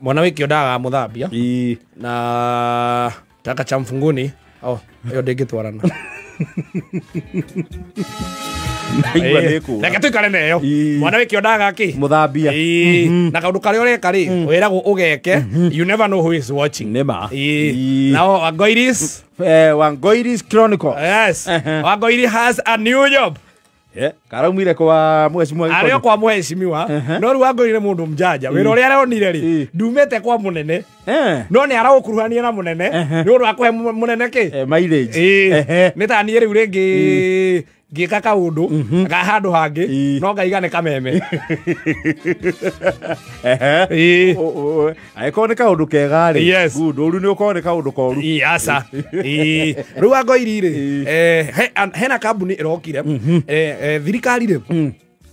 Mwana wä ndaga må Ii. Na taka cha mfunguni oh ĩyo ndĩngĩtwarana. Naigua nĩ kũra. Reke tũikare nayo. Ii. Mwana wä ndaga kä Mũthambia. Ii. Na kaũndũ karĩa ũreka rĩ wĩragwo ũgeke, you never know who is watching. Nĩ ma. Ii. Ii. Now Wangoiris. Wangoiris Chronicle. Yes, Wangoiri has a new job. Karaumire kwa mheshimiwa arä o Gĩkonyo. Kwa mheshimiwa, no rä u Wangoiri nä må ndå mjanja wä ra å rä a aronire rä ndumä kwa må nene, no nä araåkuruhania na må nene nä å ndå wa kå he må nene kä Mileage. Nä ta niä rä u rä ngä ngä ka kaå ndå ga handå hangä no ngaiga nä kameme. Ii. Angĩkorwo nĩ kaũndũ kega rĩ, Yes. good. Ũru nĩ ũkorwo nĩ kaũndũ koru. Ii, aca. Ii. Rĩu Wangoiri rĩ, hena kambuni ĩrokire. Thirikari rĩ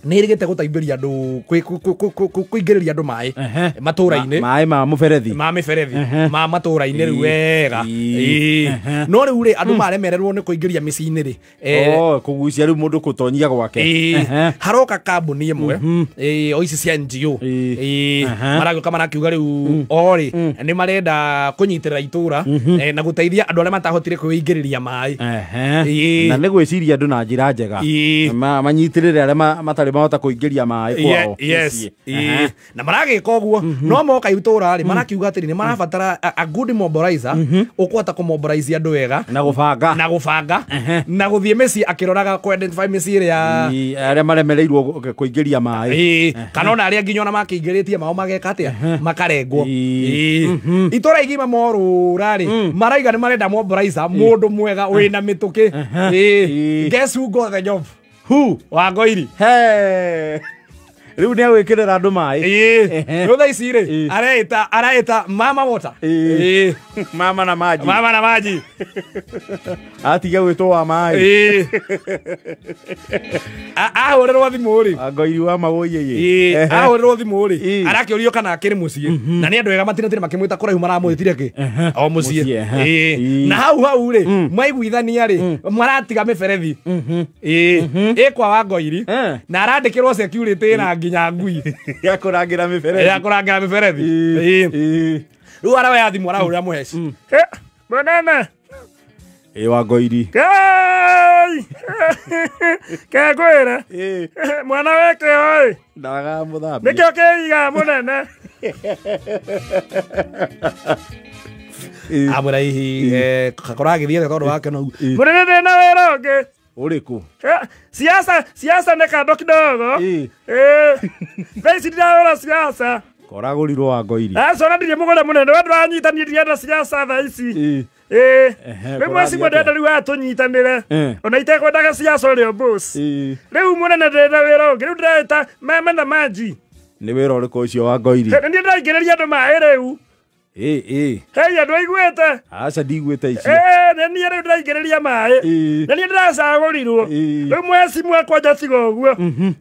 nä ä rä gä te gå taimbä andå kå ingä rä ria andå maä matå-ra-inä. Maĩ ma mũberethi. Ma mĩberethi ma matũra-inĩ rĩu wega. Ii. Ii. No rĩu rĩ andũ maremererwo nĩ kũingĩria mĩciĩ-inĩ rĩ, Oh, kũgucia rĩu mũndũ kũtonyia gwake. Ĩĩ, haroka kambuni ĩmwe, o ici cia NGO. Ĩĩ. Maragĩũka marakiuga rĩu o rĩ nĩ marenda kũnyitĩrĩra itũra, na gũteithia andũ arĩa matahotire kwĩingĩrĩria maĩ. Ĩĩ. Na nĩ gwĩciria andũ na njĩra njega. Manyitĩrĩre arĩa matarĩ mahota kũingĩria maĩ kwao Yes. mũciĩ. Ĩĩ. Na maragĩka ũguo no moka itũra rĩ marakiuga atĩrĩ nĩ marabatara a good mobilizer ũkũhota kũmobilize andũ wega na gũbanga na gũbanga na gũthiĩ mĩciĩ akĩroraga kũ identify mĩciĩ ĩrĩa Ĩĩ, arĩa maremereirwo kũingĩria maĩ. Ĩĩ, kana ona arĩa nginya ona makĩingĩrĩtie mao mageka atĩa makarengwo. Ĩĩ. Ĩĩ. Itũra igima morũra rĩ maraiga nĩ marenda mobilizer mũndũ mwega wĩna mĩtũkĩ. Ĩĩ. Guess who got the job? Who? Wangoiri. Hey. Rĩu nĩ agwĩkĩrĩra andũ maĩ. Ĩĩ. Rĩu thaa ici rĩ araĩta mama water. Ĩĩ. Ĩĩ. Mama na maji. Mama na maji. Atiga gwĩtwo wa maĩ. Ĩĩ. Ahũrĩrwo thimũ rĩ, Wangoiri wa mawũiyĩ. Ĩĩ, ahũrĩrwo thimũ rĩ arakĩũrio kana akĩrĩ mũciĩ na nĩ andũ ega matinatire makĩmwĩta kũraihu maramwĩtire kĩ o mũciĩ. Mũciĩ, ehe. Ĩĩ. Na hau hau rĩ maiguithania rĩ maratiga mĩberethi, ĩĩ, ĩ kwa Wangoiri na arandĩkĩrwo security na nginya ngui Ya kũrangĩra mĩberethi. Ya kũrangĩra mĩberethi. Ĩĩ. Rĩu aroya thimũ arahũrĩra mũheci mũnene. Ĩĩ, Wangoiri. Kei! Kengwĩre mwana weke ĩ Ndaga mũthambia. nĩkĩo kĩiga mũnene. Amwĩra hihi kakora agĩthiĩ tondũ wake no mũnene ndĩna wĩra ũngĩ. Ũrĩkũ? Siasa siasa nĩ kando kidogo. Thaa ici ndirahũra siasa. Koragũrirwo Wangoiri. Aca ona ndirĩ mũgũre mũnene we ndũranyitania ndirenda siasa thaa ici. Ĩĩ. Rĩu mweci kũrathiĩ mwendenda atĩa? rĩu aya tũnyitanĩre ona itekwendaga siasa ũrĩa boss. Rĩu mũnene ndĩna wĩra ũngĩ rĩu ndĩreta meme na maji. Nĩ wĩra ũrĩkũ ũcio Wangoiri? Nĩ niĩ ndĩraingĩrĩria andũ maĩ rĩu. Ĩĩ, ĩĩ. Hei andũ aiguĩte. Aca ndiguĩte icio. Ĩĩ, nĩ niĩ rĩu ndĩraingĩrĩria maĩ. Nĩ niĩ ndĩracagũrirwo. Rĩu mweci mwakwa tiga ũguo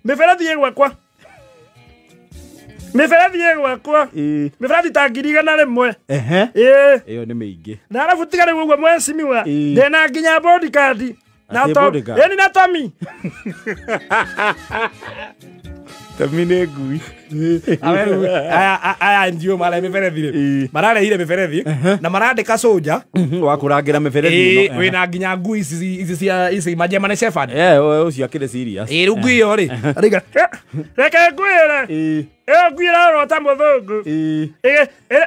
mĩberethi ĩ gwakwa, mĩberethi ĩ gwakwa, mĩberethi ta 100,000. Ĩĩ. Ĩyo nĩ mĩingĩ. Na arabu tiga rĩu ũguo mwecimiwa ndĩna nginya bodyguard na Atĩ to bodyguard? ĩni na Tommy. Tami nĩ ngui. Aya aya NGO mara mĩberethi rĩ mararehire mĩberethi na marandĩka soja Wa kũrangĩra mĩberethi ĩno. Wĩna nginya ngui ici ici cia ici ma German Shepherd. Ũcio akĩrĩ serious. Ĩĩ, rĩu ngui ĩyo rĩ araiga reke ngwĩre ĩyo ngui ĩrarorwo ta mũthũngũ.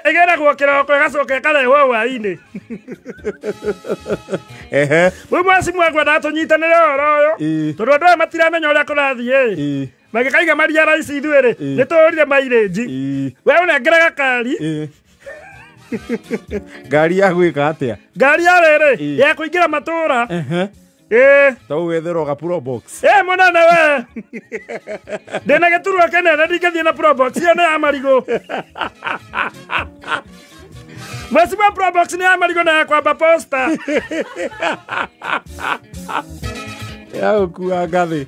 Ĩgĩragwo kĩroko ĩgacoka ĩkarehwo hwaĩ-inĩ. Rĩu mweci mwakwendaga tũnyitanĩre ũhoro ũyũ tondũ andũ aya matiramenya ũrĩa kũrathiĩ ĩ magĩkaiga maria raici ithuĩ rĩ nĩ tũrire mairĩnji we ũnengere gakari. Ngari ya gwĩka atĩa? Ngari ya rĩrĩ ya kũingĩra matũra. Ĩĩ. To wetherwo ga Probox. Ĩ mũnene we ndĩna gĩturwa kĩnene ndingĩthiĩ na Probox ĩyo nĩ ya marigũ mweci wa Probox nĩ ya marigũ na ya kwamba posta. Ya gũkua ngathĩ.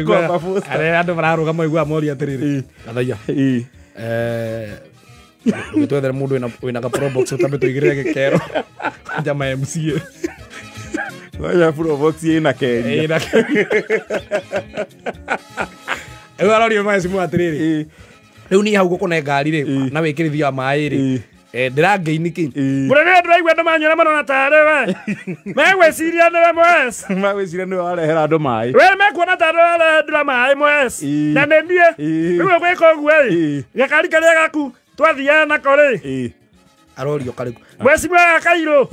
Kwamba posta. Arĩa andũ mararũgama maiguaga moria atĩrĩrĩ gathaia ũgĩtwethere mũndũ wĩna ga Probox ũtambe tũigĩrĩre gĩkero njama MCA. Ngoja Probox ĩna keria. Ĩĩ, rĩu arorio maecimu atĩrĩrĩ. Rĩu niĩ hau gũkũne ngari rĩ na wĩkĩrithia wa maĩ rĩ ndĩrangĩinĩkĩ Mũnene ndĩraigua andũ manyona marona tarĩ we. Megwĩciria nĩwe mwes. Magwĩciria nĩwe warehera andũ maĩ. We mekuona tarĩ warehera maĩ mwes. Na nĩ niĩ. Rĩu ũgwĩka ũguo ĩ. Gakari karĩa gaku twathiaga nako rĩ. Arorio karĩkũ. Mweci mwega kairũ.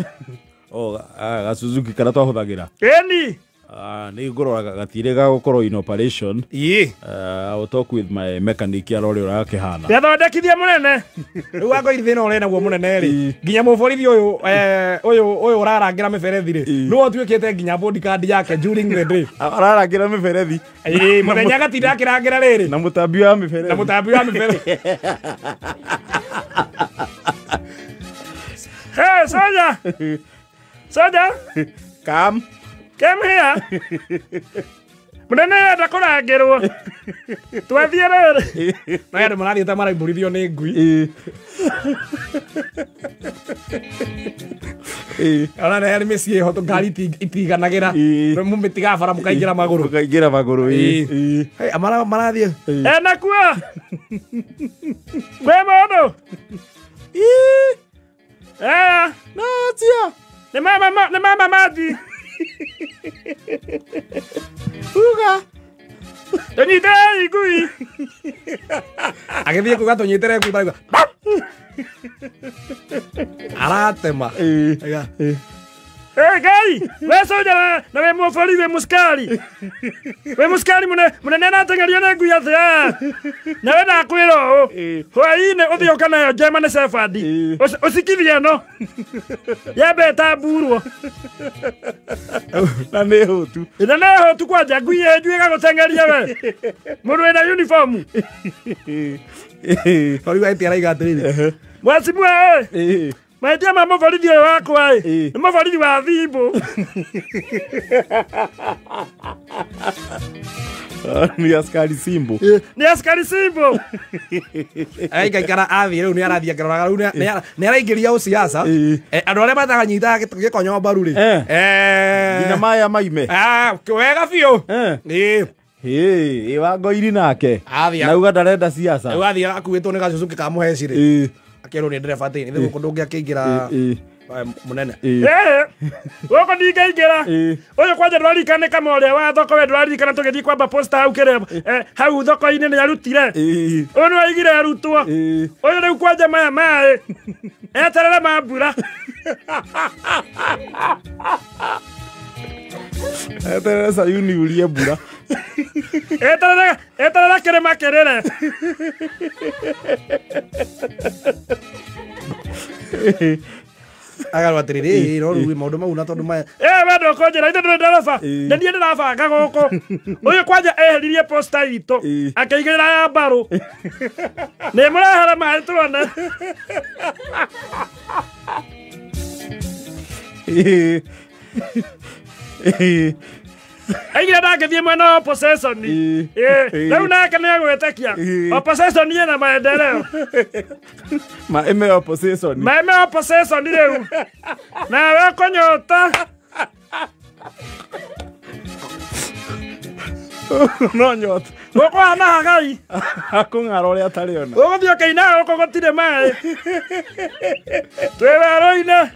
O ga Suzuki karĩa twahũthagĩra. Ĩni. Nĩ ngũrora gatirĩ ga gũkorwo in operation. Ĩĩ. I will talk with my mechanic arore ũrĩa gakĩhana. Gĩathondekithia mũnene. Rĩu wangoiri thĩna ũrĩa naguo mũnene rĩ nginya mũborithi ũyũ ũyũ ũyũ ũrarangĩra mĩberethi rĩ nĩwe ũtuĩkĩte nginya bodyguard yake during the day. Ararangĩra mĩberethi. Ĩĩ mũthenya agatinda akĩrangĩra rĩrĩ. Na mũtambi wa mĩberethi. Na mũtambi wa mĩberethi. Hey, soldier. Soldier. Come. Come here. Mũnene enda kũrangĩrwo. Twathiĩ rĩrĩ. No andũ marathiĩ ta maraimbũrithio nĩ ngui. Ona nĩ harĩ mĩciĩ ho ngari itiganagĩra. Mũmĩtigaga bara mũkaingĩra magũrũ. Mũkaingĩra magũrũ. Marathiĩ. Ena kuo. Kwĩ mũndũ. Natia. Nĩ mama mathi. Uga. Tũnyitĩrei ngui. Agĩthiĩ kuga tũnyitĩre ngui marauga. Aratema. Hey, Ngai, we soja na we mũborithi we mũcikari. We mũcikari mũnene arateng'erio nĩ ngui atĩa? Na we ndakwĩra ũũ. Hwaĩ-inĩ ũthiĩ ũka nayo German Shepherd. Ũcikithie ĩno. Yambe ĩtamburwo. Na nĩ hũtu. Na nĩ hũtu kwanja ngui ĩnju ĩgagũteng'eria we. Mũndũ wĩna uniform. Rĩu ati araiga atĩrĩrĩ. Mwacimua ĩ. Mahĩtia ma mũborithi ũyũ wakwa ĩ nĩ mũborithi wa thimũ. Nĩ askari simbo. Nĩ askari simbo. Aikaikara athiĩ rĩu nĩ arathiĩ akĩroraga rĩu nĩ araingĩria ũciaca. Andũ arĩa matanyitaga gĩkonyo mbaru rĩ. Nginya maya maime. Wega biũ. Ĩĩ. Ĩ Wangoiri nake. Nauga ndarenda siasa. Rĩu athiĩ akuĩtwo nĩ gacucuki ka mũheci rĩ. Akĩrwo nĩ ndereba atĩ nĩ gũkũ ndũngĩakĩingĩra mũnene. Gũkũ ndingĩingĩra. Ũyũ kwanja ndũraririkana kama ũrĩa wa thoko we ndũraririkana tũgĩthiĩ kwamba posta hau kĩrĩa hau thoko-inĩ nĩ arutire. Ũyũ nĩ aigire arutwo. Ũyũ rĩu kwanja maya maĩ eterere ma mbura. Eterere Sayuni urie mbura. Eterere kĩrĩma kĩrĩre. Agarwo atĩrĩrĩ no rĩu maũndũ mau na tondũ maya. We ndũkũnjĩra ithe ndũrĩ ndereba. Nĩ niĩ ndĩrabanga gũkũ. Ũyũ kwanja eheririe posta itũ akĩigĩrĩra ya mbarũ. Nĩ mũrehere maĩ tuone. Aigire ndangĩthiĩ mwena wa opposition. Rĩu nake nĩ agwĩtĩkia. Opposition ĩna maendeleo. Maeme opposition. Maeme opposition rĩu. Nawe ũkũnyota. No nyota. Gũkũ hana hagai. Akũng'ara ũrĩa atarĩ ona. Ũgũthiĩ ũkĩina gũkũ gũtirĩ maĩ. Twĩ werũ-inĩ.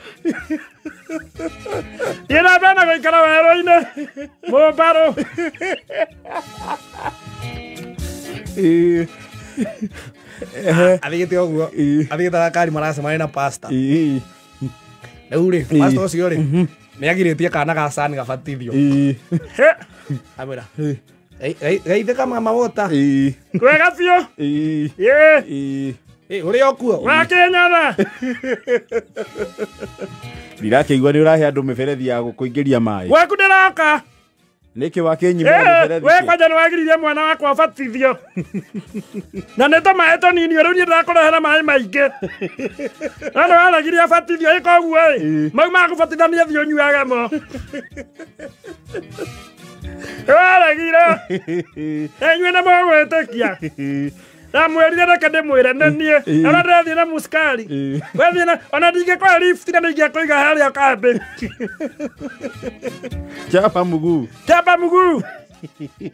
Thiĩ na mbere na gũikara werũ-inĩ. Mũmbarũ. Athiĩte ũguo. Athiĩte gakari maracemania na pastor. Rĩu rĩ, pastor ũcio rĩ, nĩ agirĩtie kana ga cani gabatithio. Amwĩra. Geithĩka mama wota. Kwega biũ. Ũrĩ o kuo. Wakĩnyona. Ndirakĩigua nĩ ũrahe andũ mĩberethi ya gũkũingĩria maĩ. Gwaku ndĩroka. Nĩkĩ wakĩnyimĩra mĩberethi? We kwanja nĩ wagiririe mwana wakwa abatithio. Na nĩ tũmaĩ tũnini rĩu niĩ ndĩrakũrehera maĩ maingĩ. Na nĩ waragirie abatithio ĩka ũguo ĩ. Mau ma kũbatithania thiĩ ũnyuage mo. Waragira. Inyuĩ nĩ mũgwĩtĩkia. Ndamwĩrire reke ndĩmwĩre nĩ niĩ. Ona ndĩrathiĩ na mũcikari. Wethiĩ na ona ndingĩkũhe lift na ndingĩkũiga harĩa kambĩ. Chapa mguu. Chapa mguu.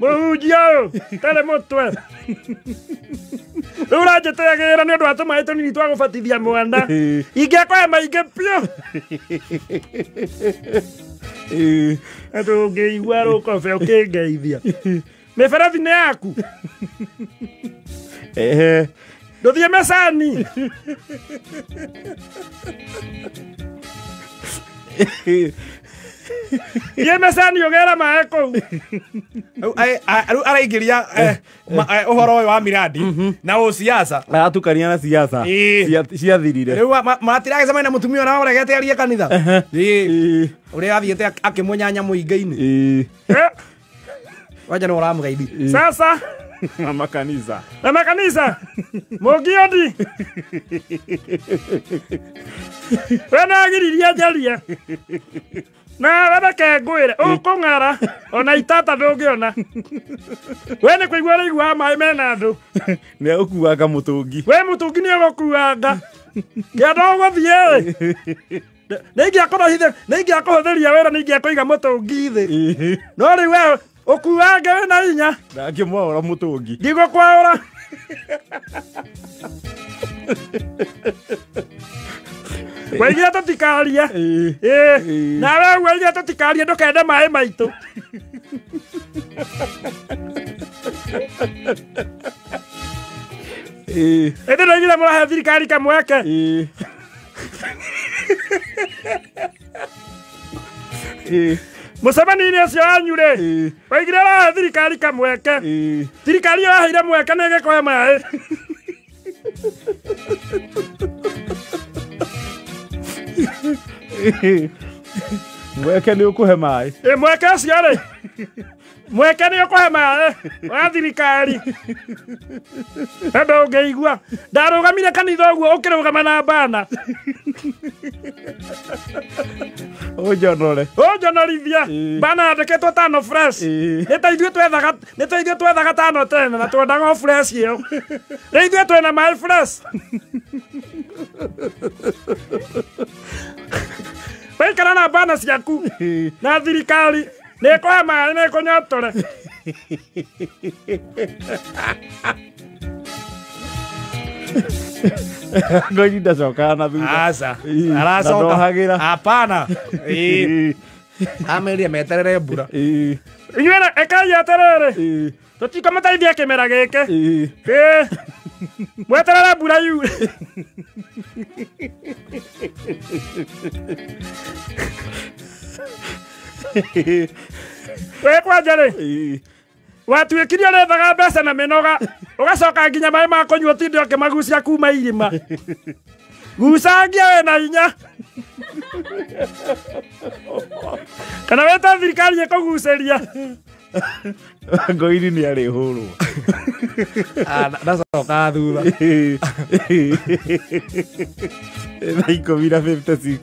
Mũhunjia ũyũ tarĩ mũtwe. Rĩu ũranjĩtĩagĩra nĩ ũndũ wa tũmaĩ tũnini twa gũbatithia mwana. Ingĩakũhe maingĩ biũ. Ndũngĩigua rũkobe ũkĩngeithia. Mĩberethi nĩ yaku. Ndũthiĩ mecani. Thiĩ mecani ũgĩre maĩ kũu. Rĩu araingĩria ũhoro ũyũ wa miradi na ũsiasa. Aratukania na siasa. Ciathirire. Rĩu matiragĩcemania na mũtumia ũrĩa ũregete arie kanitha. Ũrĩa athiĩte akĩmũnyanya mũingĩ-inĩ. Wanja nĩ ũramũgeithia. Sasa mama kanisa. Mama kanisa. Mũngĩondi. We nagiririe njarie. Na reke ngwĩre ũkũng'ara ona itata ndũngĩona. We nĩ kũigua ũraiguaga maĩ mena andũ. Nĩ egũkuanga mũtũngi. We mũtũngi nĩ egũkuanga. Kĩanda ũgũthiĩ ĩ. Nĩ ingĩakũhũthĩria wĩra nĩ ingĩakũiga mũtũngi thĩ. No rĩu we ũkuange wĩna hinya. Ndangĩmwaũra mũtũngi. Ndigũkwaũra. Waigire tũtikarie. Nawe waigire tũtikarie ndũkende maĩ maitũ. Ĩndĩ ndoigire mũrahe thirikari kamweke. Mũcemanio-inĩ ũcio wanyu rĩ, waigire ũrahe thirikari kamweke. Thirikari ĩyo yaheire mweke nĩ ĩgĩkũhe maĩ. Mweke nĩ ũkũhe maĩ. Mweke ũcio rĩ, mweke nĩ ũkũhe maĩ wa thirikari. Ndũngĩigua. Ndarũgamire kanitha ũguo ũkĩrũgama na bana. Ũnjonore. Ũnjonorithia. Bana yandĩkĩtwo tano fresh. Nĩ ta ithuĩ twethaga, nĩ ta ithuĩ twethaga tano tena na twendaga o fresh ĩyo. Rĩu ithuĩ twĩna maĩ fresh. Waikara na bana ciaku na thirikari nĩ ĩkũhe maĩ na ĩkũnyotore. Ngoi ndacokaga na thutha. Aca. Aracoka. Hapana. Amerie meterere mbura. Inyuĩ ekai atĩrĩrĩ. Tũtikũmũteithia kĩmera gĩkĩ. Mweterere mbura yure. We kwanja rĩ, watuĩkire ũrethaga mbeca na mĩnoga ũgacoka nginya maĩ ma kũnyua ũtinde ũkĩmagucia kuma irima. Gucangia wĩna hinya. Kana wĩte thirikari ĩkũgucĩria. Ngoini nĩ arĩhũrwo. Ndacoka thutha. 10:56.